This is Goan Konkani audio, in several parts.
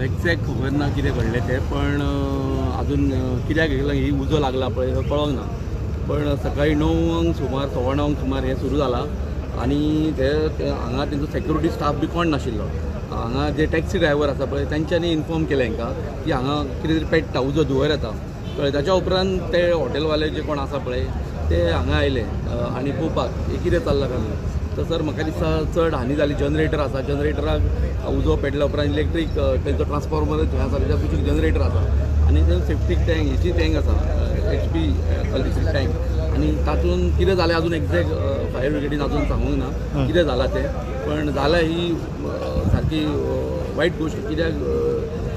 एक्झॅक्ट खबर ना कितें घडलें तें, पण अजून कित्याक ही उजो लागला पळय तो कळोंक ना. पण सकाळी 9 सुमार 9:15 सुमार हें सुरू जालां आनी ते हांगा तेंचो सेक्युरिटी स्टाफ बी कोण नाशिल्लो. हांगा जे टॅक्सी ड्रायव्हर आसा पळय तेंच्यांनी इन्फॉर्म केलें हांकां की हांगा कितें तरी पेट्टा, उजो धुंवर येता. कळ्ळें? ताच्या उपरांत ते हॉटेलवाले जे कोण आसा पळय ते हांगा आयले आनी पळोवपाक हें कितें चल्लां काय म्हणून. तर सर म्हाका दिसता चड हानी जाली. जनरेटर आसा, जनरेटराक उजो पेटल्या उपरांत इलेक्ट्रीक तेंचो ट्रान्सफॉर्मर थंय आसा, तेच्या कुशीक जनरेटर आसा आनी ते सेफ्टी टँक हेची टँक आसा, HP electric tank. आनी तातूंत कितें जालें अजून एक्झॅक्ट फायर ब्रिगेडीन अजून सांगूंक ना कितें जालां तें, पण जालां ही सारकी वायट गोश्ट. कित्याक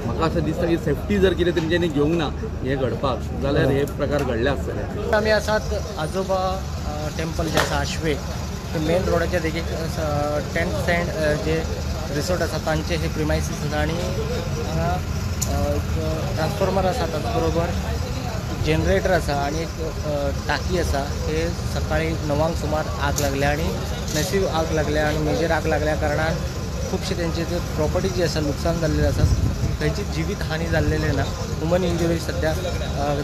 म्हाका अशें दिसता की सेफ्टी जर कितें तेंच्यांनी घेवंक ना हें घडपाक जाल्यार हे प्रकार घडले आसतले. आमी आसात आजोबा टेम्पल जे आसा आश्वे मेन रोडाच्या देखीक टेंट सँड जे रिसॉर्ट आसा तांचे हे प्रिमायसीस आसा आनी हांगा एक ट्रान्सफॉर्मर आसा, ताच बरोबर जनरेटर आसा आनी एक टाकी आसा. हे सकाळी 9 सुमार आग लागल्या आनी नसीब आग लागल्या आनी मेजर आग लागल्या कारणान खुबशे तेंचे जे प्रॉपर्टी जी आसा लुकसाण जाल्लें आसा. खंयची जिवीत हानी जाल्लेली ना, ह्युमन इंजुरी सद्या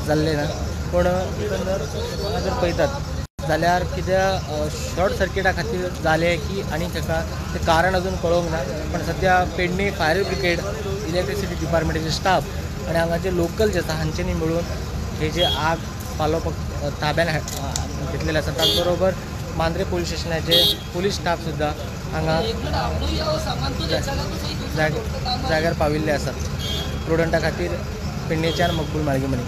जाल्ले ना, पूण एकंदर हांगा जर पळयतात जाल्यार कित्याक शॉर्ट सर्किटा खातीर जालें की आनी ताका तें कारण अजून कळोंक ना. पण सद्या पेडणे फायर ब्रिगेड, इलेक्ट्रिसिटी डिपार्टमेंटाचे स्टाफ आनी हांगाचे लोकल जे आसा हांच्यांनी मेळून हे जे आग पालोवपाक ताब्यान घेतलेले आसा. त्याच बरोबर मांद्रे पोलीस स्टेशनाचे पोलीस स्टाफ सुद्दां हांगा जाग्यार पाविल्ले आसात. प्रुडंटा खातीर पेडणेच्यान मकबूल माळगेमणी.